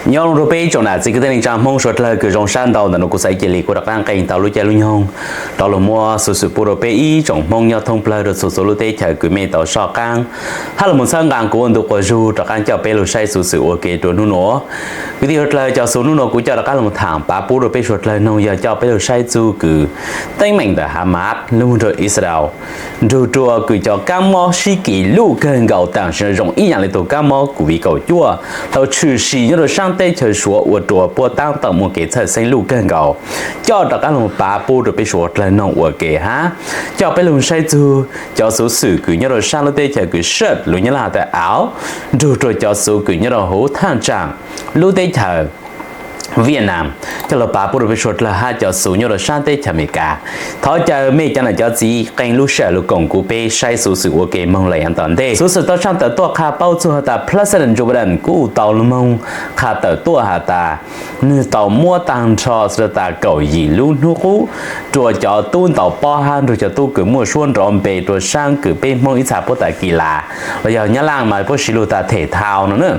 Nyob zoo rau peb tsoom nam txiv kwv tij neej tsa Hmoob suav dlawg kws zoo sab ntau ntawm no, kuv xav cia li kuj rov qaab nqee tau lub caij lub nyoog rov los muab xuv xwm pub rau peb ib tsoom Hmoob nyob thoob plawg rau txhua txhua lub teb chaws kws mej tau soj qaab hab los mus txhawb nqaa kuv ua ntu quas zug rov qaab coj peb lug saib xuv xwm ua ke rua nub nuav. Kwv tij suav dlawg, cov xuv nub nuav kuv coj rov qaab lug thaam pav pub rau peb suav dlawg noog yog coj peb lug saib txug kws teeb meem ntawm Hamas lug rua Israel nrug rua kws cov kaab mob sib kis luj kawg nkaus, tam sim no zoo ib yaam le tug kaab mob COVID kaum cuaj tau tshwm sim nyob rua saab teb chaws Suav ua rua puab taab tom muaj kev txhawj xeeb luj kawg nkaus. Coj rov qaab lug pav pub rua peb suav dlawg noog ua ke hab coj peb lug saib txug cov xuv xwm kws nyob rua saab lub teb chaws kws Saj lug nyob laj has tas Auv nrug rua cov xuv kws nyob rua huv thaaj tsaam lub teb chaws Viaj Nam coj lug pav pub rua peb suav dlawg hab cov xuv nyob rua saab teb chaws Amelikas. Thov caw mej cov nam cov txiv qee lub sij hawm lug koom kuv peb saib xuv xwm ua ke moog lawm yav tom ntej. Xuv xwm tau tshaaj tawm tuaj qha paub txug has tas President Joe Biden kuj tau lug moog qha tawm tuaj has tas nwg tau muab taag nrho xuv tas kaum yim lub hnub qub rua cov tub ntaus pob hab nrug cov tub kws muaj suab nrov npe rua saab kws peb Hmoob ib txha puab tas kis las los yog Nyab Laaj mas puab siv lug tas them thau no na.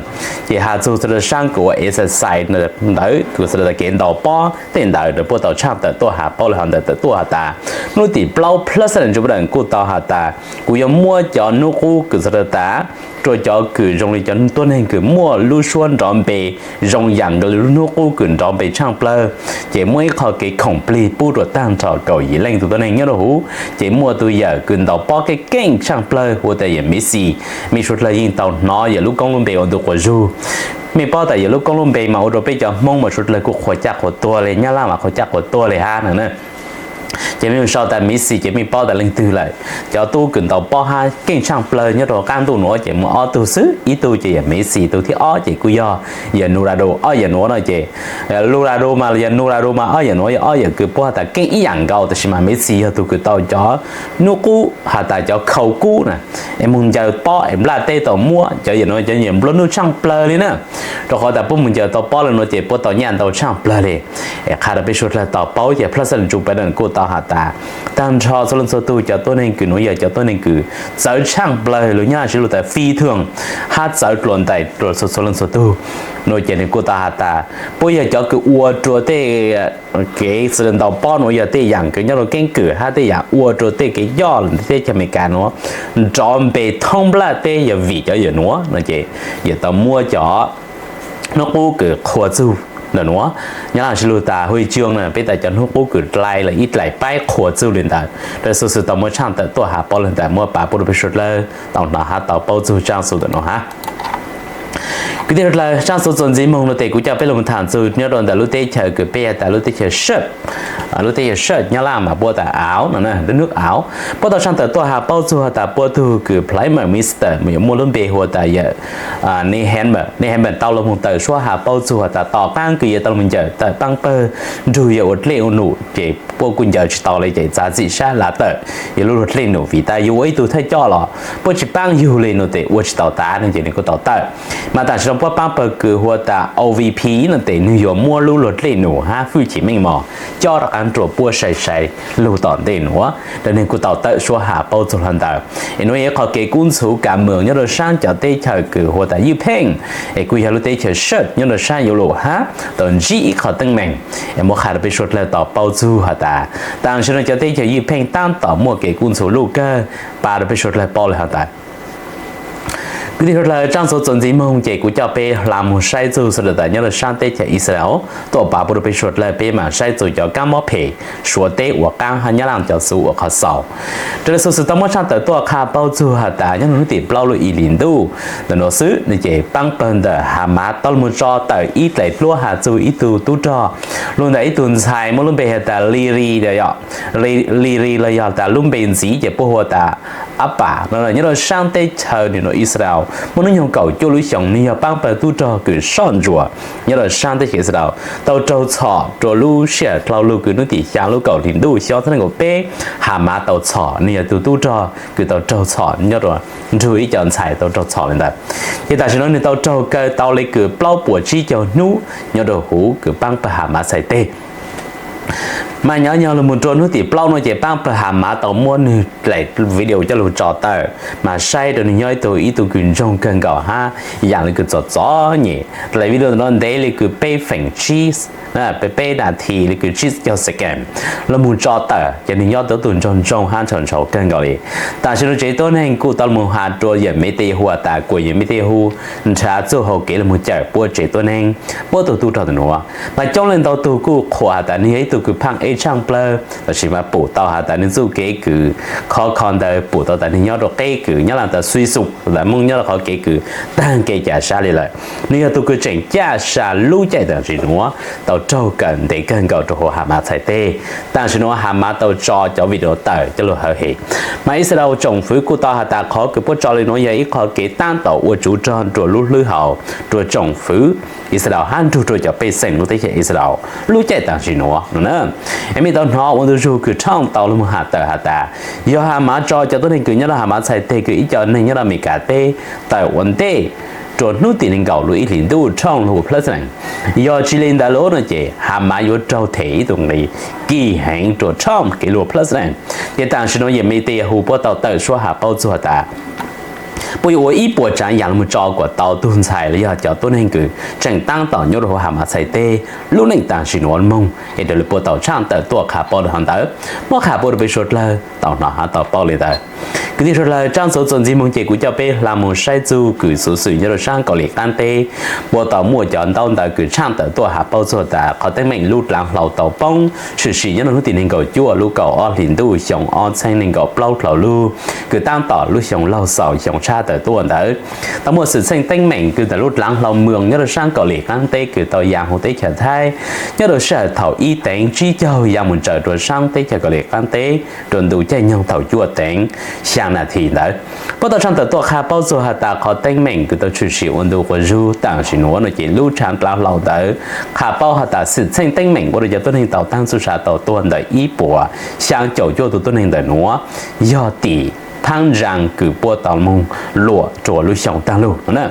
Ces has txug xuv tas saab kws ua exercise ntawd, xuv tas kev ntaus pob tej ntawd puab tau tshaaj tawm tuaj has paub le hov ntawm tawm tuaj has tas hnub tim plaub President Joe Biden kuj tau has tas kuv yuav muab cov hnub qub kws xuv tas rua cov kws zoo li cov tuab neeg kws muaj lub suab nrov npe zoo yaam nkaus li lub hnub qub kws nrov npe tshaaj plawg, ces muaj ib qho kev khoom plig pub rua taag nrho kaum yim leej tug tuab neeg nyob rua huv. Ces muaj tug yawm kws ntaus pob keej keej tshaaj plawg hu tas yawm Messi. Mej suav dlawg yeej tau hnov yawm lub koob lub npe ua ntu quas zug. Mej paub tas yawm lub koob lub npe mas ua rua peb cov Hmoob mas suav dlawg kuj qhuas caj qhuas tuag le, Nyab Laaj mas qhuas caj qhuas tuag le hab no na. Ces mej mus sau tas Messi ces mej paub tas leej twg lawm. Cov tub kws ntaus pob hab keej tshaaj plawg nyob rua qaab ntuj nuav ces muaj ob tug xwb, ib tug ces yawm Messi, tug thib ob ces kuj yog yawm Ronaldo. Ob yawm nuav no ces Ronaldo mas yawm Ronaldo mas ob yawm nuav yog ob yawm kws puab has tas keej ib yaam nkaus, tab sis mas Messi yog tug kws tau cov hnub qub has tas cov khau kub na, es moog ncaws pob es nplaj teb tau muab. Cov yawm nuav cov yawm nplua nuj tshaaj plawg li na, rua qhov tas puab moog ncaws tau pob le nuav ces puab tau nyaj ntau tshaaj plawg li. Es qha rua peb suav dlawg tau paub ces President Joe Biden kuj tau has tas taag nrho txhua leej txhua tug cov tuab neeg kws nuav yog cov tuab neeg kws txawv tshaaj plawg lug nyob siv lug tas phi thường hab txawv dlua ntais rua txhua txhua leej txhua tug. Nuav ces nwg kuj tau has tas puab yog cov kws ua rua tej kev xuv tas ntaus pob nuav yog tej yaam kws nyob rua keeb kwm hab tej yaam ua rua tej kev coj teb chaws Amelikas nuav nrov npe thoob nplaj teb yog vim cov yawm nuav no ces yawm tau muab cov hnub qub kws qhuas txug ntawm nuav. Nyab Laaj siv lug tas huy chương na, peb tas cov hnub qub kws dlai lawm ib dlaim paib qhuas txug li ntawd. Rua xuv xwm tau muab tshaaj tawm tuaj has paub le ntawd muab pav pub rua peb suav dlawg tau hnov hab tau paub txug tsaaj xuv ntawm nuav hab. Kwv tij suav dlawg, tsaaj xuv txuas ntxiv moog nuav tes kuv coj peb lug thaam txug nyob rua ntawm lub teb chaws kws peb has tas lub teb chaws Saj, lub teb chaws Saj Nyab Laaj mas puab tas Auv no na, lub hnub Auv puab tau tshaaj tawm tuaj has paub txug has tas puab tug kws Prime Minister mas yuav muaj lub npe hu tas yawm Netanyahu tau lug moog tawm suab has paub txug has tas tom qaab kws yawg tau lug moog ncaws tawm paab pawg nrug yawg ua dlej ua num ces puab kuj ncaws tsis tau li ces txav txim sab lav tawm yawg lub luag dlej num vim tas yug ua ib tug thawj coj los puab tsis paab yug li no tes ua tsis tau tav ne ces nwg kuj tau tawm. Mas tam sim no puab paab pawg kws hu tas O V P no tes nwg yuav muab lub luag dlej num hab hwj chim meej mom coj rov qaab rua puab sai sai lug tom ntej nuav. Rau nwg kuj tau tawm suab has paub txug le ntawd. Es nuav yog ib qho kev kub ntxhuv kav moos nyob rua saab cov teb chaws kws hu tas Ywj Pheej, es kuj yog lub teb chaws Saj nyob rua saab Yuv Lus hab tau ntsib ib qho teeb meem es muab qha rua peb suav dlawg tau paub txug has tas tam sim no cov teb chaws Ywj Pheej taab tom muaj kev kub ntxhuv luj kawg. Pav rua peb suav dlawg paub le has tas Kwv tij suav dlawg, tsaaj xuv txuas ntxiv moog ces kuv coj peb hla moog saib txug xuv tas nyob rua saab teb chaws Israel tuaj pav pub rua peb suav dlawg, peb maam saib txug cov kaab mob phem Suav teb ua qaab hab Nyab Laaj cov xuv ua qhov xaus. Raws le xuv xwm tau muab tshaaj tawm tuaj qha paub txug has tas nyob rua hnub tim plaub lub ib hlis ntuj ntawm nuav xwb no ces paab pawg ntawm Hamas tau lug moog tso tawm ib dlaim dluab has txug ib tug tub rog lug ntawm ib tug ntxhais muaj lub npe has tas Liri, Liri los yog tas lub npe ntxiv ces puab hu tas Abba no nyob rua saab teb chaws nim no Israel muaj hnub nyoog kaum cuaj lub xyoos, nwg yog paab pawg tub rog kws soj ntsuam nyob rua saab teb chaws Israel tau raug txhom rua lub sij hawm dlhau lug kws hnub tim xyaa lub kaum hlis ntuj xyoo ob txhiab nees nkaum peb. Hamas tau txhom, nwg yog tug tub rog kws tau raug txhom nyob rua nrug ib co ntxhais tau raug txhom le ntawd. Ces tam sim no nwg tau raug kaw tau le kws plaub puas tsib caug hnub nyob rua huv kws paab pawg Hamas txhais teg. Mas nyob nyob los mus rua hnub tim plaub no ces paab pawg Hamas tau muab nwg daim video coj lug tso tawm, mas saib rua nwg nyob ib tug ib tug kws ntsoog kawg nkaus hab yaam le kws txom txom nyem. Daim video ntawm no ntev le kws peb feem tsib, peb nas this le kws tsib caug second los mus tso tawm ces nwg nyob tau ib tug ntsoog ntsoog hab ntshaus ntshaus kawg nkaus li. Tam sim no tsev tuab neeg kuj tau los has rua yawm Netanyahu has tas kuas yawm Netanyahu nrhav txuj hau kev los mus cawm puab tsev tuab neeg, puab tug tub rog ntawm nuav. Mas coob leej ntau tug kuj qhuas has tas nwg yog ib tug kws phaaj eb tshaaj plawg, tab sis mas pum tau has tas nwg txuj kev kws khov kho ntawd pum tau tas nwg nyob rua qeb kws nyob lawm tas xuiv xum tas Moob nyob rua qhov kev kws taag kev ca sab li lawm. Nwg yog tug kws tseem caj sa lub caij tam sim nuav tau raug kawm ntev kawg nkaus rua huv Hamas txhais teg. Tam sim nuav Hamas tau tso cov video tawm coj lug hawv hem. Mas Israel tsoom fwv kuj tau has tas qhov kws puab tso li nuav yog ib qho kev taab tom ua tsuv rog rua lub hlwb hauv rua tsoom fwv Israel hab nrug rua cov pej xeem lub teb chaws Israel lub caij tam sim nuav no na. Es mej tau hnov ua ntu zug kws Trump tau lug has tawm has tas yog Hamas tso cov tuab neeg kws nyob rua Hamas txhais teg kws ib co neeg nyob rua Amelikas teb tawm ua ntej rua hnub tim nees nkaum lub ib hlis ntuj Trump lug ua president. Yog tsi li ntawd lawm no ces Hamas yuav raug them ib tug nqi kim heev rua Trump kev lug ua president. Ces tam sim nuav yawm Netanyahu puab tau tawm suab has paub txug has tas puab yuav ua ib puas tsaav yaam lug mus tso kuas tau tug ntxhais los yog cov tuab neeg kws tseem taab tom nyob rua huv Hamas txhais teg lub neej tam sim nuav moog es raws li puab tau tshaaj tawm tuaj qha paub rua hov ntawd. Muab qha paub rua peb suav dlawg tau hnov hab tau paub li ntawd. Kwv tij suav dlawg, tsaab xuv txuas ntxiv moog ces kuv coj peb hla mus saib txug kws xuv xwm nyob rua saab Kauslim Qaab teb puab tau muaj cov ntaub ntawv kws tshaaj tawm tuaj has paub txug tas qhov teeb meem lub dlaav hlau tau poob tshwm sim nyob rua hnub tim nees nkaum cuaj lub kaum ob hlis ntuj xyoo ob txheeb nees nkaum plaub dlhau lug kws taab tom lub xyoo laug xaus xyoo tshab tawm tuaj ntawd. Tau muaj xwm txheej teeb meem kws ntawm lub dlaav hlau Moos nyob rua saab Kauslim Qaab teb kws tau yaa huv teb chaws Thaib nyob rua sij hawm thaum ib teev tsib caug yaa mus tsaws rua saab teb chaws Kauslim Qaab teb rua ntu caij nyoog thaum cuaj teev xyaa nas this ntawd. Puab tau tshaaj tawm tuaj qha paub txug has tas qhov teeb meem kws tau tshwm sim ua ntu quas zug tam sim nuav no ces lub tshaav dlaav hlau ntawd qha paub has tas xwm txheej teeb meem ua rua cov tuab neeg tau taag txuj sa tau tuag ntawm ib puas xyaa caum cuaj tug tuab neeg ntawm nuav yog tim phaab ntsaa kws puab tau moog luam rua lub xyoo taag lug no na.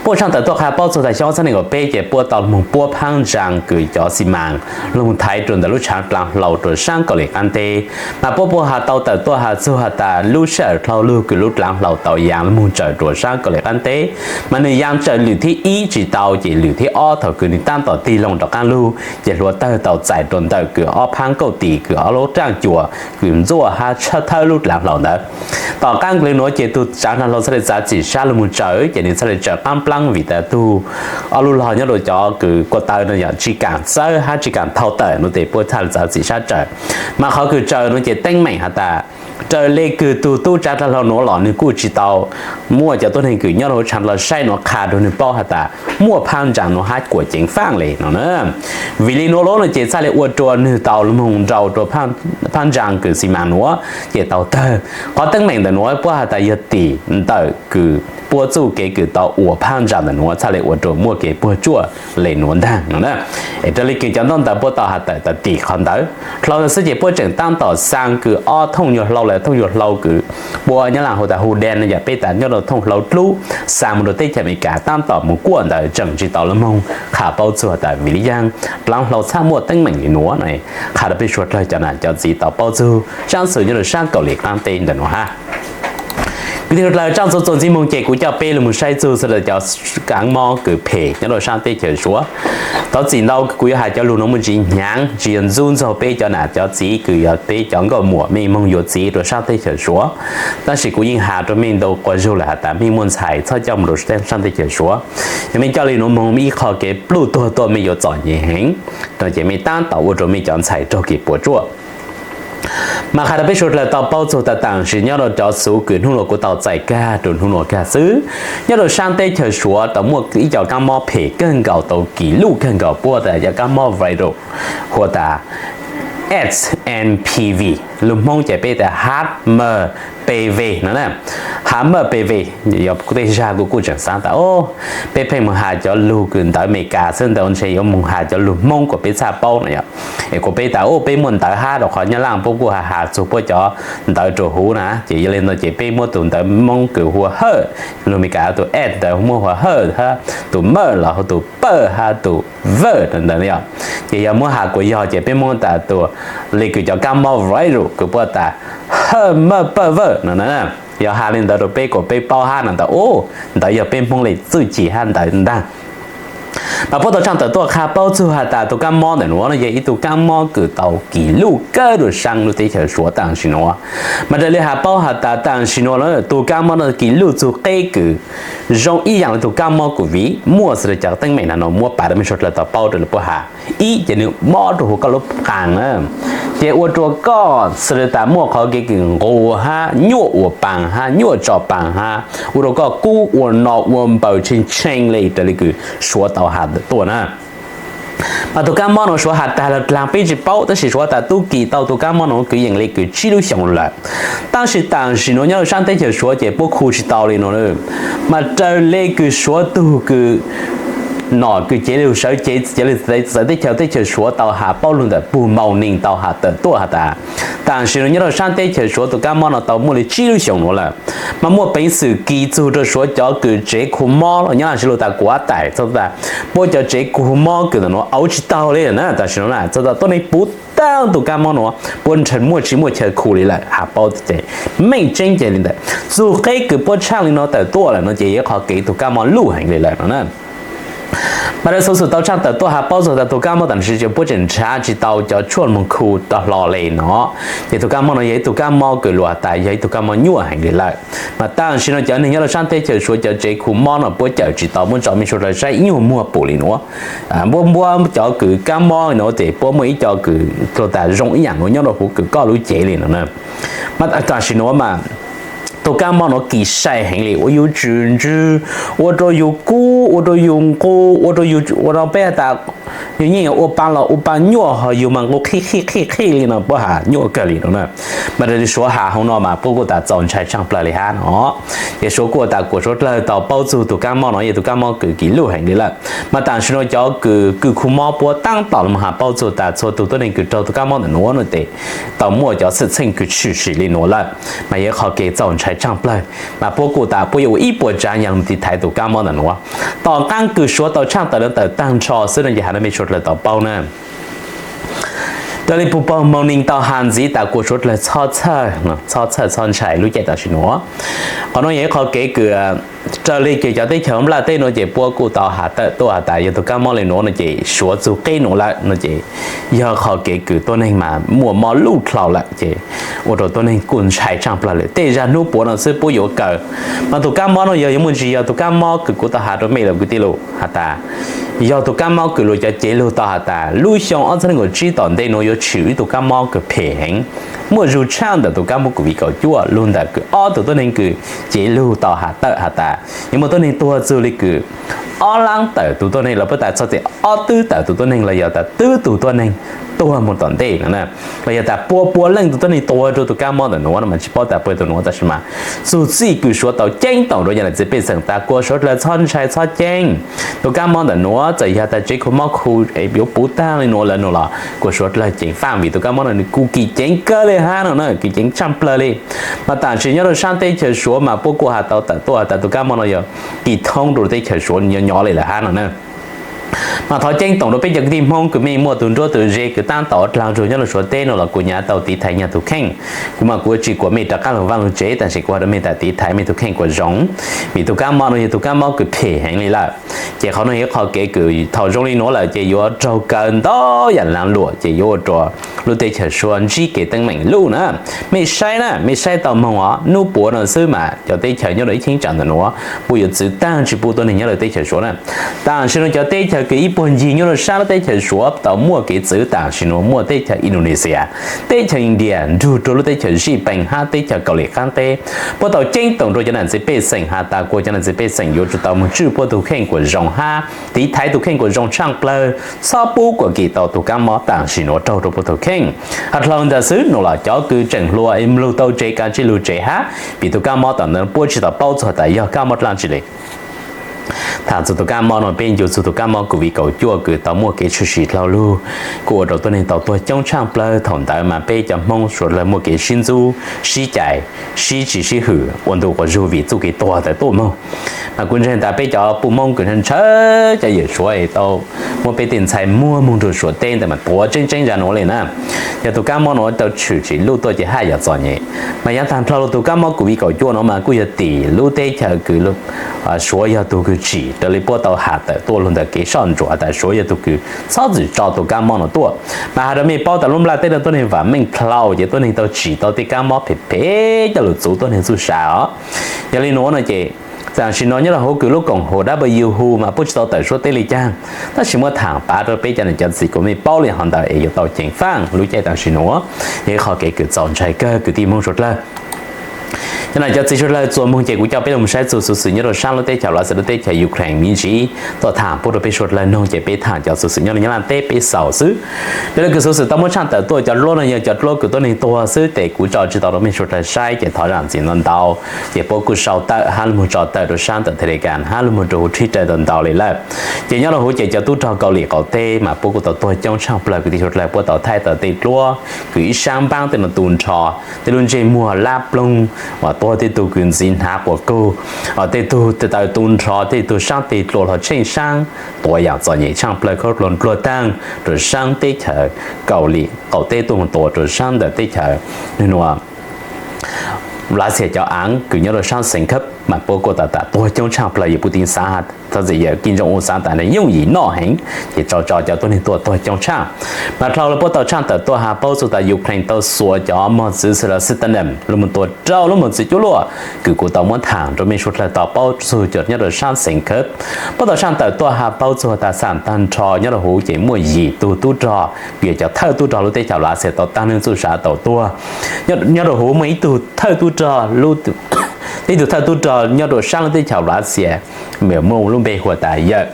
Puab tshaaj tawm tuaj qha paub txug tas xyoo ob txheeb nees nkaum peb ces puab tau moog puab phaab ntsaa kws cov xi maas lug thaiv rua ntawm lub tshaav dlaav hlau rua saab Kauslim Qaab teb. Mas puab puab has tau tawm tuaj has txug has tas lub sij hawm dlhau lug kws lub dlaav hlau tau yaa lug moog tsaws rua saab Kauslim Qaab teb, mas nwg yaa tsaws lwm thib ib tsi tau ces lwm thib ob thaum kws nwg taab tom tig loo rov qaab lug ces hluav tawg tau txais rua ntawm kws ob phaab kauj tis kws ob lub raaj cuam kws ntxuaj hab tshawb thawb lub dlaav hlau ntawd. Tom qaab kws le nuav ces tug tsaav dlaav hlau txhaj le txav txim sab lug moog tsaws ces nwg txhaj le tsaws qaab nplaab vim tas tug ob lub log nyob rua cov kws kua taw no yog tsi kaam txawb hab tsi kaam thau tawm no tes puab txhaj le txav txim sab tsaws. Mas qhov kws tsaws no ces teeb meem has tas raws le kws tug tub tsaav dlaav hlau nuav los nwg kuj tsi tau muaj cov tuab neeg kws nyob rua huv tshaav dlaav hlau saib nuav qha rua nwg paub has tas muaj phaab ntsaa nuav hab kuas ceev faaj le no na. Vim le nuav lub no ces txhaj le ua rua nwg tau lug moog nrau rua phaab ntsaa kws xi maas nuav ces tau tawg. Qhov teeb meem ntawm nuav puab has tas yog tim ntawm kws puab txuj kev kws tau ua phaab ntsaa ntawm nuav txhaj le ua rua muaj kev puag tsuaj le nuav ntaag no na. Es raws le kws cov ntaub ntawv puab tau has tawm tas tim qhov ntawd dlhau ntawd xwb ces puab tseem taab tom xaa kws ob thooj nyuag hlau le thooj nyuag hlau kws puab nyob lawm huv tas Hoo Dej no yog peb tas nyob rua thooj hlau dlub xaa moog rua teb chaws Amelikas taab tom moog kuaj ntawd tseem tsi tau lug moog qha paub txug tas vim le caag dlaav hlau txhaj muaj teeb meem le nuav no. Qha rua peb suav dlawg cov nam cov txiv tau paub txug tsaab xwm nyob rua saab Kauslim Qaab teb ntawm nuav hab. Kwv tij suav dlawg, tsaab xuv txuas ntxiv moog ces kuv coj peb lug moog saib txug sawv daws cov kaav mob kws phem nyob rua saab teb chaws Suav. Thov txim ntau kuv yuav has cov lug nuav muaj ntsis hnyav tsi yog ntxub ntxaug peb cov nam cov txiv kws yog peb cov nkauj muam mej moog yuav txiv rua saab teb chaws Suav. Tab sis kuv yeej has rua mej ntau quas zug lawm has tas mej muaj ntxhais txhob coj moog rua saab teb chaws Suav. Yog mej coj le nuav moog ib qho kev pluj tuag tuaj mej yuav txom nyem heev, no ces mej taab tom ua rua mej cov ntxhais raug kev puas tsuaj. Mas qha rua peb suav dlawg tau paub txug tas tam sim nyob rua cov xuv kws hnub nuav kuv tau txais kag rua hnub nuav kag xwb, nyob rua saab teb chaws Suav tau muaj ib co kaab mob phem kawg nkaus tau kis luj kawg nkaus puab tas cov kaab mob virus hu tas H M P V, lug Hmoob ces peb tas H M P V no na. Hav maj pes vej, yog tej zag kuv kuj tseem xav tas, o, peb pheej mus has cov lug kws ntawv Amelikas xwb ntawd ntshe yuav mus has cov lug Hmoob kuas peb txhaj paub no yog. Es kuas peb tas, o, peb muaj ntawv hab rau qhov Nyab Laj puab kuj has has txug puab cov ntawv rua huv na, ces yog li no ces peb muab tus ntawv Hmoob kws hu ua hawj, lug Amelikas tus S ntawd muab hu ua hawj hab, tus maj los hu tus pawj hab tus vawj ntawd yog. Ces yog muab has kuas yog ces peb muab tas tus, le kws cov kab mob virus kws puab tas hawj maj pawj vawj no na. Yog has le ntawd rau peb kuas peb paub hab no tas, u, ntawd yog peb Hmoob le txuj ci hab ntawv ntag. Mas puab tau tshaaj tawm tuaj qha paub txug has tas tus kab mob ntawm nuav no yog ib tug kab mob kws tau kis luj kawg rua saab lub teb chaws Suav tam sim nuav. Mas raws li has paub has tas tam sim nuav lawm tus kab mob no kis luj txug qeb kws zoo ib yaam le tug kab mob Covid, muaj xws le cov teeb meem no muab pav rau mej suav dlawg tau paub raws li puab has. Ib, ces nwg mob rua huv koj lub paas na, ces ua rua koj xws le tas muaj qhov kev kws nqus hab nyuaj ua paas hab nyuaj tso paas hab ua rua koj kub ua no ua npaws tshee tshee le raws li kws Suav tau has tuaj na. Mas tus kab mob no Suav has tag los dlaag peb tsi paub, tab sis Suav tas tub kis tau tus kab mob no kwv yees le kws tsib lub xyoos lawm. Tab sis tam sim nuav nyob rua saab teb chaws Suav ces puab khu tsi tau li no. Mas raws le kws Suav tug kws nom kws cev lug sawv cev txawv teb chaws, teb chaws Suav tau has paub lug ntawm pug Mauj Neeg tau has tawm tuaj has tas tam sim nuav nyob rua saab teb chaws Suav tus kab mob no tau muaj le tsib lub xyoos nuav lawm. Mas muaj peev xwm kis txug rua Suav cov kws tsev khu mob los nyob Nyab Laj lug tas kuav taim txog tas puab cov tsev khu mob kws ntawm nuav auv tsi taug le na tam sim nuav na, txog tas tuab neeg puv taag tus kab mob nuav puab nrha muaj tsi muaj chaw khu li lawm. Has paub ces meej tseeb ces li ntawd, txug qeb kws puab tshaaj li no tawm tuaj lawm no ces yog qhov kev tug kab mob luj heev li lawm no na. Mas raws xov xwm tau tshaaj tawm tuaj has paub txug tas tug kab mob tam sim no puab tseem nrhav tsi tau cov tshuaj moog khu tau hlo le no. Ces tug kab mob no yog ib tug kab mob kws luas tas yog ib tug kab mob nyuaj heev li lawm. Mas tam sim no cov neeg nyob rua saab teb chaws Suav cov tsev khu mob no puab cawm tsi tau, muab tso mej suav dlawg saib ib nyuag muag pum li nuav. Puab npuab cov kws kab mob no ces puab muaj ib co kws luas tas zoo ib yaam nuav nyob rua huv kws koj lub cev li no na. Mas tam sim nuav mas tus kab mob nuav kis sai heev li, ua yus tswm ntswg, ua rua yus kub, ua rua yus nqus, ua rua yus ua no peb has tas yus yeej ua paa los ua paa nyuaj, ho yus mas nqus qhij qhij qhij qhij li no puab has nyuaj kawg li no na. Mas raws li Suav has hauv no mas puab kuj tas txaus ntshai tshaaj plawg li hab no. Ces Suav kuj tas kuas suav dlawg tau paub txug tus kab mob no yog tus kab mob kws kis luj heev li lawm. Mas tam sim nuav cov kws kws khu mob puab taab tom los has paub txug tas txhua tug tuab neeg kws raug tus kab mob ntawm nuav no ces tau muaj cov xwm txheej kws tshwm sim li nuav lawm. Mas yog qhov kev txaus ntshai tshaaj plawg, mas puab kuj tas puab yuav ua ib puas tsav yaam lug tiv thaiv tus kab mob ntawm nuav. Tom qaab kws Suav tau tshaaj tawm nuav tawm taag nrho xwb no ces has rua mej suav dlawg tau paub na. Raws li puj pawg Mauj Neeg tau has ntxiv tas kuas suav dlawg txhob txhawj, txhob txhawj txhob ntshai lub caij tam sim nuav. Qhov nuav yog ib qhov kev kws raws li kws cov teb chaws Nplaj teb nuav ces puab kuj tau has tawm tuaj has tas yog tus kab mob li nuav no ces Suav txug qeb nuav lawm no ces yog qhov kev kws tuab neeg mas muaj mob luj dlhau lawm ces ua rua tuab neeg kuj ntshai tshaaj plawg lawm. Tej zag hnub puav no xwb puab yuav kaw. Mas tus kab mob no yog yuav muaj ntsis yog tus kab mob kws kuv tau has rua mej lawm kwv tij lug has tas yog tus kab mob kws luas cov cev lug tau has tas lub xyoo ob txhiab nees nkaum tsib tom ntej nuav yuav tshwm ib tug kab mob kws phem heev, muaj zug tshaj ntawm tus kab mob Covid kaum cuaj lug ntawm kws ob tug tuab neeg kws cev lug tau has tawm has tas yuav muaj tuab neeg tuag txug le kws ob laab tawm tus tuab neeg los puab tas txog txim ob twb tawm tus tuab neeg los yog tas twb tug tuab neeg tuag moog tom ntej no na, los yog tas pua pua leej tus tuab neeg tuag rua tus kab mob ntawm nuav no mas tsis paub tas puas yog tus nuav tab sis mas txug txij kws Suav tau ceeb toom rua yaam lawv txiv pej xeem tas kuas suav dlawg txhob ntshai txhob ceeb. Tus kab mob ntawm nuav txawm yog tas tsev khu mob khu yuav puv taag le nuav lawm no los kuas suav dlawg ceev faaj vim tus kab mob no nws kuj kis ceev kawg le hab no na, kis ceev tshaaj plawg li. Mas tam sim nyob rua saab teb chaws Suav mas puab kuj has tau tawm tuaj has tas tus kab mob no yog kis thoob rua teb chaws Suav nyob nyob le lawm hab no na. Mas thov ceeb toom rua peb cov kwv tij Hmoob kws mej muaj tug nruab tug ze kws taab tom dlaag zug nyob rua Suav teb no los kuv nyam tau tiv thaiv nyag tug kheej. Kuv mas kuv tsis kuas mej rov qaab lug vaaj lug tsev tab sis kuv has rua mej tas tiv thaiv mej tug kheej kuas zoo, vim tus kab mob no yog tug kab mob kws phem heev li lawm. Ces qhov no yog ib qhov kev kws thaum zoo li nuav lawm ces yuav raug kaw ntau yaam laag luam ces yuav ua rua lub teb chaws Suav ntsib kev teeb meem luj na. Mej saib na, mej saib tau moog os, nub puav no xwb mas cov teb chaws nyob rua ib cheeb tsam ntawm nuav puab yuav txwv taag tsis pub tuab neeg nyob rua teb chaws Suav na. Tam sim no cov teb chaws kws ib tuag ncig nyob rau sab lub teb chaws Suav tau muaj kev txwv tam sim nuav muaj teb chaws Indonesia, teb chaws India nrug rau lub teb chaws Zij Pees hab teb chaws Kaus Lim qaab teb puab tau ceeb toom rau cov nam txiv pej xeem has tas kuas cov nam txiv pej xeem yuav tsum tau moog tswj puab tug kheej kuas zoo hab tiv thaiv tug kheej kuas zoo tshaaj plawg, txhob pub kuas kis tau tug kaab mob tam sim nuav raug rua puab tug kheej. Has dlhau ntawd xwb nuav los cov kws tseem hluas es moog lug tau tsev kav tsij lug tsev hab, vim tug kaab mob tom ntawd puab tsi tau paub txug tas yog kaab mob dlaab tsi le. Thaam txug tug kaab mob no peb ncu txug tug kaab mob Covid kaum cuaj kws tau muaj kev tshwm sim dlhau lug, kuj ua rau tuab neeg tau tuag coob tshaaj plawg. Thaum ntawd mas peb cov Hmoob suav dlawg muaj kev sib ntxub, sib cais, sib tsis sib hwm ua ntu quas zug vim txuj kev tuag tawm tuaj moog. Mas kuv ntseeg tas peb cov puj Hmoob kws ntshaw cov yawm Suav es tau muab peb tej ntxhais muag moog rua Suav teb ntawd mas tuav tseeb tseeb zag nuav le na. Yog tug kaab mob nuav tau tshwm sim lug tuaj ces haj yam txom nyem. Mas yaav taag dlhau lug tug kaab mob Covid kaum cuaj nuav mas kuj yog tim lub teb chaws kws Suav yog tug kws tsim raws li puab tau has tawm tuaj lug ntawm kev soj ntsuam tas Suav yog tug kws txhob txwm tso tug kaab mob nuav tuaj. Mas has rua mej paub tas lub nplaj teb nuav tuab neeg vam meej dlhau ces tuab neeg tau tsim tau tej kaab mob phem phem coj lug txuv tuab neeg txuj sa os. Yog li nuav no ces tam sim nuav nyob rua huv kws lub koom haum W H O mas puab tsi tau tawm suab teb le caag, tab sis muab thaam pav rua peb cov nam cov txiv kuas mej paub le hov ntawd es yuav tau ceev faaj lub caij tam sim nuav. Yog ib qhov kev kws txaus ntshai kawg kwv tij Hmoob suav dlawg. Cov nam cov txiv suav dlawg txuas moog ces kuv coj peb lug saib txug xuv xwm nyob rua saab lub teb chaws Lav Xias lub teb chaws Ukraine me ntsis tuaj thaam pub rua peb suav dlawg noog ces peb thaam cov xuv xwm nyob rua Nyab Laj teb peb xaus xwb. Raws li kws xuv xwm tau muab tshaaj tawm tuaj cov duab no yog cov duab kws tuab neeg tuag xwb tes kuv tso tsi tau rua mej suav dlawg saib ces thov zaam txim ntau ntau. Ces puab kuj sau tawm hab lug moog tso tawm rua saab ntawm Telegram hab lug moog rua huv Twitter ntau ntau le lawm. Ces nyob rua huv ces cov tub rog Kaus Lim qaum teb mas puab kuj tau tuag coob tshaaj plawg kwv tij suav dlawg, puab tau thaij tau tej duab kws ib saab npaab tej no tu nrho, tej lub ntsej muag lab ploog, uas tuag tej tug kws ntxiv hnav quas kaug, tej tug taw tu nrho, tej tug saab tes dlua hlo tsheej saab, tuav yaam txom nyem tshaaj plawg khaub dluag npluag taag rua saab teb chaws Kaus Lim qaum teb tuaj moog tuav rua saab ntawm teb chaws nwg nua Lav Xias cov aav kws nyob rua saab Xeev Khab mas puab kuj tau tas tuag coob tshaaj plawg. Yawg Putin xaav has, thov txim, yawg Kim Jong Un xaav tas nwg yooj yim noj heev ces tso tso cov tuab neeg tuaj tuag coob tshaaj. Mas dlhau lawm puab tau tshaaj tawm tuaj has paub txug tas Ukraine tau xuas cov mog txwv xws le Stadium lug moog tua rau lub mog txwv cuaj luaj kws kuv tau muab thaam rua mej suav dlawg tau paub txug cov nyob rua saab Xeev Khab. Puab tau tshaaj tawm tuaj has paub txug tas xam taag nrho nyob rua huv ces muaj yim tug tub rog kws yog cov thawj tub rog lub teb chaws Lav Xias tau taag neeg txuj sa tau tuag. Nyob rua huv muaj ib tug thawj tub rog, ib tug thawj tub rog nyob rua saab lub teb chaws Lav Xias, muaj lub npe hu tas yawg,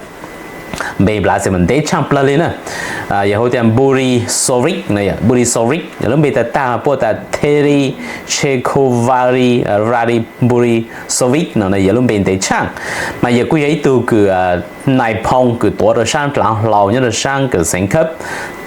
npe Lav Xias mas ntev tshaaj plawg le na, yog hu tias Borisovich no, Borisovich yog lub npe tag tag puab tas Terry Chekovary, Rady Borisovich no yog lub npe ntev tshaaj. Mas yawg kuj yog ib tug kws nai phoo kws tuav rua saab dlaav hlau nyob rua saab kws Xeev Khab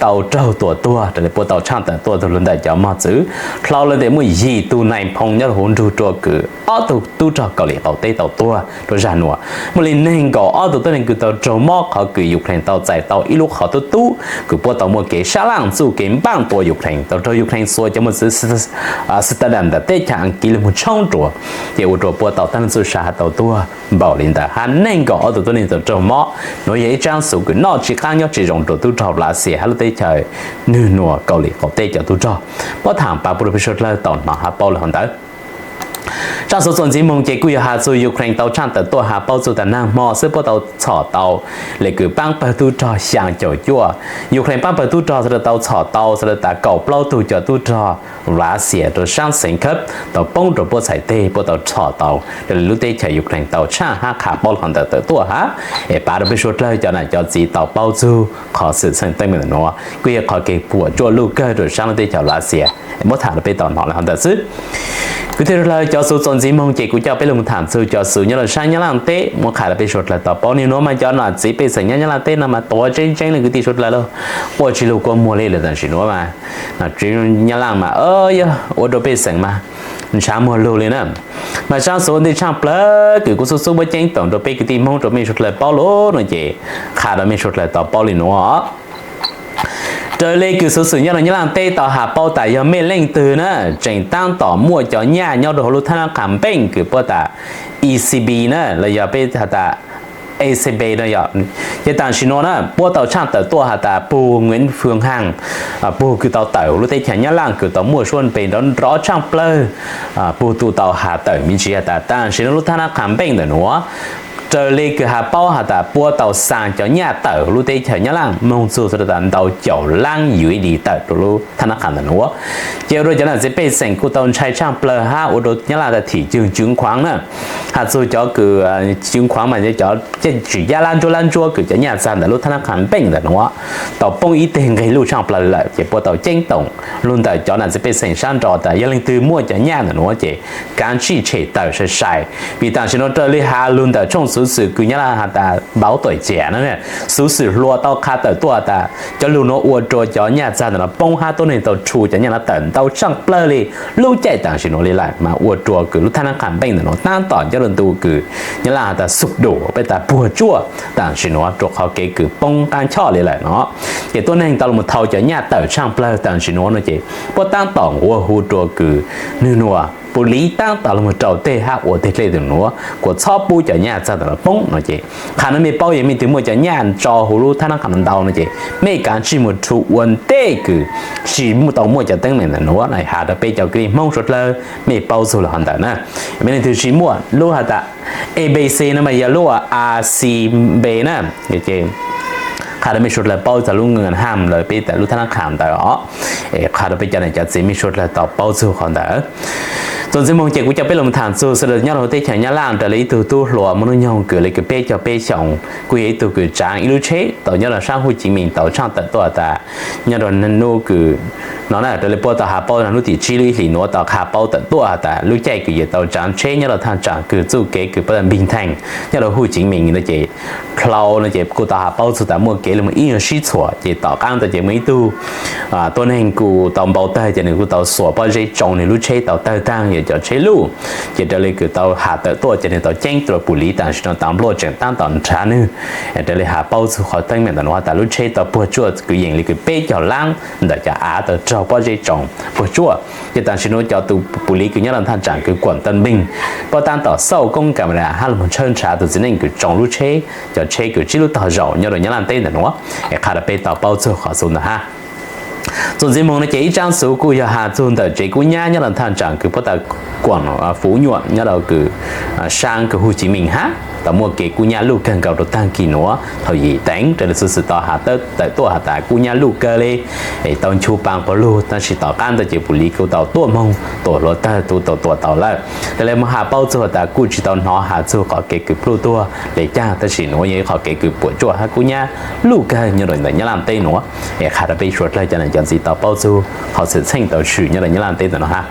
tau raug tua tuag raws li puab tau tshaaj tawm tuaj tug lug ntawm cov mog txwv. Dlhau lawm tes muaj yim tug nai phoo nyob rua huv nrug rua kws ob tug tub rog Kaus Lim qaum teb tau tuag rua zag nuav. Muaj li neeg nkaum ob tug tuab neeg kws tau raug mob qhov kws Ukraine tau txais tau ib lub qhov tub tub kws puab tau muaj kev sab laaj txuj kev npaaj tua Ukraine, tau raug Ukraine xuas cov mog txwv Stadium ntawm teb chaws Askiv lug moog tshoob rua, ces ua rua puab tau taag neeg txuj sa has tau tuag npaum li ntawd hab neeg nkaum ob tug tuab neeg tau raug mob. Nuav yog ib tsaab xuv kws noj tsi qaab nyob tsi zoo rua tub rog Lav Xias hab lub teb chaws nwg nua Kaus Lim qaum teb cov tub rog. Puab thaam pav pub rua peb suav dlawg tau nov has paub le hov ntawd. Tsaab xuv txuas ntxiv moog ces kuj yog has txug Ukraine tau tshaaj tawm tuaj has paub txug tas naag hmo xwb puab tau txhom tau le kws paab pawg tub rog xyaa caum cuaj. Ukraine paab pawg tub rog sawv daws tau txhom tau sawv daws tas kaum plaub tug cov tub rog Lav Xias rua saab Xeev Khab tau poob rua puab txhais teg, puab tau txhom tau raws li lub teb chaws Ukraine tau tshaaj hab qha paub le hov ntawd tawm tuaj hab, es pav rua peb suav dlawg cov nam cov txiv tau paub txug qhov xwm txheej teeb meem ntawm nuav. Kuj yog qhov kev puam tsuaj luj kawg rua saab lub teb chaws Lav Xias, muab thaam rua peb tau nov le hov ntawd xwb. Kwv tij suav dlawg, cov xuv txuas ntxiv moog ces kuv coj peb lug thaam txug cov xuv nyob rua saab Nyab Laaj teb muab qha rua peb suav dlawg tau paub. Nwg nuav mas cov nam txiv pej xeem nyob Nyab Laaj teb no mas tuav tseeb tseeb le kwv tij suav dlawg lauj, quaj tsi lug quaj muag le lawm tam sim nuav mas. Tsev Nyab Laaj mas yog ua rua pej xeem mas ntshav muag lug le na. Mas tsaab xuv ntej tshaaj plawg kws kuv xub xub muab ceeb toom rua peb kwv tij Hmoob rua mej suav dlawg paub lug no ces qha rua mej suav dlawg tau paub le nuav. Raws le kws xuv xwm nyob rua Nyab Laaj teb tau has paub tas yog mej leej twg na tseem taab tom muaj cov nyaj nyob rua huv lub thab nab qha npeej kws puab tas E C B na los yog peb has tas E C B no yog, ces tam sim nuav na puab tau tshaaj tawm tuaj has tas pug Nguyễn Phương Hằng, pug kws tau tawm huv lub teb chaws Nyab Laaj kws tau muaj suab npe nrov nrov tshaaj plawg, pug tau has tawm me ntsis has tas tam sim nuav lub thab nab qha npeej ntawm nuav raws li kws has paub has tas puab tau xaa cov nyaj tawm lub teb chaws Nyab Laj moog txug tas ntau caum laab U S D tawm rua lub thab nab qhas ntawm nuav. Ces ua rua cov nam txiv pej xeem kuj tau ntshai tshaaj plawg hab ua rua Nyab Laj tas thim cwg cwv khuaav na, has txug cov kws cwv khuaav mas cov tsim yab lab ntsuab lab ntsuab kws cov nyaj txag ntawm lub thab nab qhas npeej ntawm nuav tau poob ib teg nqeg luj tshaaj plawg lawm. Ces puab tau ceeb toom lug ntawm cov nam txiv pej xeem sab nrau tas yog leej twg muaj cov nyaj ntawm nuav ces kaav tsij tshem tawm sai sai, vim tam sim nuav raws li has lug ntawm tshooj xuv xwm kws Nyab Laj has tas npauv tuam ciam na, xuv xwm hluas tau qha tawm tuaj tas cov lug nuav ua rua cov nyaj txag ntawm nuav poob hab tuab neeg tau rhu cov nyaj nuav tawm ntau tshaaj plawg li lub caij tam sim nuav li lawm, mas ua rua kws lub thab nab qhas npeej ntawm nuav taab tom nyob rua ntu kws Nyab Laj has tas xub dum peb tas puag tsuaj tam sim nuav rua qhov kev kws poob qaab choj li lawm no. Ces tuab neeg tau lug thau cov nyaj tawm tshaaj plawg tam sim nuav no ces puab taab tom nquag hu rua kws nwg nuav pum liv taab tom lug rau teg hab ua teg dlej ntawm nuav kuas txhob pub cov nyaj txag ntawm nuav poob no ces qha nuav mej paub yog mej tug muaj cov nyaj tso huv lub thab nab qhas ntau no ces mej kaav tsij moog rhu ua ntej kws tsi tau muaj cov teeb meem ntawm nuav na. Has rua peb cov kwv tij Hmoob suav dlawg mej paub txug lug hov ntawm na. Mej leej twg tsi muaj lub has tas A B C no mas yog lub A C B na, qha rua mej suav dlawg paub txug lub nqaj ham lawm peb tas lub thab nab qhas ntawd os. Qha rua peb cov nam cov txiv mej suav dlawg tau paub txug qhov ntawd. Txuas ntxiv moog ces kuv coj peb lug moog thaam txug sawv daws nyob rua huv teb chaws Nyab Laj raws li ib tug tub hluas muaj hnub nyoog kws le kws peb caug peb xyoos kuj yog ib tug kws tsaav ib lub tsheb tau nyob rua saab Huj Civ Mees tau tshaaj tawm tuaj tas nyob rua nub kws no na raws li puab tau has paub hnub tim tsib lub ib hlis nuav tau qha paub tawm tuaj has tas lub caij kws yawg tau tsaav tsheb nyob rua thaaj tsaam kws txuj kev kws puab tas Npig Theej nyob rua Huj Civ Mees no ces dlhau no ces kuj tau has paub txug tas muaj kev lug moog ib nyuag sib txhuam ces tom qaab ntawd ces muaj ib tug tuab neeg kuj tau npau tawg ces nwg kuj tau xuas pob zeb tsoo nwg lub tsheb tau tawg taag yog cov tsheb luj. Ces raws li kws tau has tawm tuaj ces nwg tau ceeb rua pum liv tam sim nuav tas npluaj tseem taab tom nrhav nwg. Raws li has paub txug qhov teeb meem ntawm nuav tas lub tsheb tau puag tsuaj kwv yees le kws peb caug laab ntawm cov av tau raug pob zeb tsoo puag tsuaj. Ces tam sim nuav cov tus pum liv kws nyob rua thaaj tsaam kws Kuam Tau Npeeg puab taab tom xauj koob camera hab lug moog tshawb nrhav tus txiv neej kws tsoo lub tsheb, cov tsheb kws tsib lub tog zaum nyob rua Nyab Laj teb ntawm nuav. Es qha rua peb tau paub txug qhov xuv ntawd hab. Txuas ntxiv moog no ces ib tsaab xuv kuj yog has txug ntawm tsev kub nyab nyob rua thaaj tsaam kws puab tas Kuam Fuv Nyuam nyob rua kws saab kws Huj Civ Mees hab tau muaj kev kub nyab luj kawg nkaus rua taag kis nuav thaum yim teev raws li xuv xwm tau has tawm tuaj has tas kub nyab luj kawg le, es tau nchu paa quas lug tab sis tom qaab ntawd ces pum liv kuj tau tuaj moog tuam hluav tawg tub tau tua tau lawm. Raws li moog has paub txug has tas kuj tsi tau hnov has txug qhov kev kws pluj tuag le caag tab sis nuav yog ib qhov kev kws puam tsuaj hab kub nyab luj kawg nyob rua ntawm Nyab Laj teb nuav. Es qha rua peb suav dlawg cov nam cov txiv tau paub txug qhov xwm txheej tau tshwm nyob rua Nyab Laj teb ntawm nuav hab.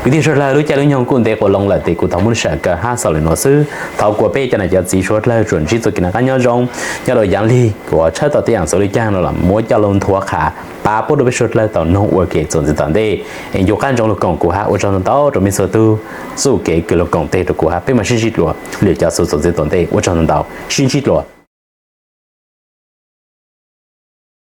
Kwv tij suav dlawg lub caij lub nyoog kuj ntev quas loo lawm tes kuv thov muab lub sij hawm kawg hab xaus le nuav xwb. Thov kuas peb cov nam cov txiv suav dlawg tsuam ntsib txuj kev noj qab nyob zoo nyob rua yaav lig kuv tshawb tau tej yaam xuv le caag no los muab coj lug nthuav qha pav puab rua peb suav dlawg tau noog ua ke txuas ntxiv tom ntej. Es ncu qaab ntsoov lug koom kuv hab ua tsaug ntau ntau rua mej txhua tug txuj kev kws lug koom tes rua kuv hab peb maam sib ntsib dlua lwm cov xuv txuas ntxiv tom ntej ua tsaug ntau ntau sib ntsib dlua.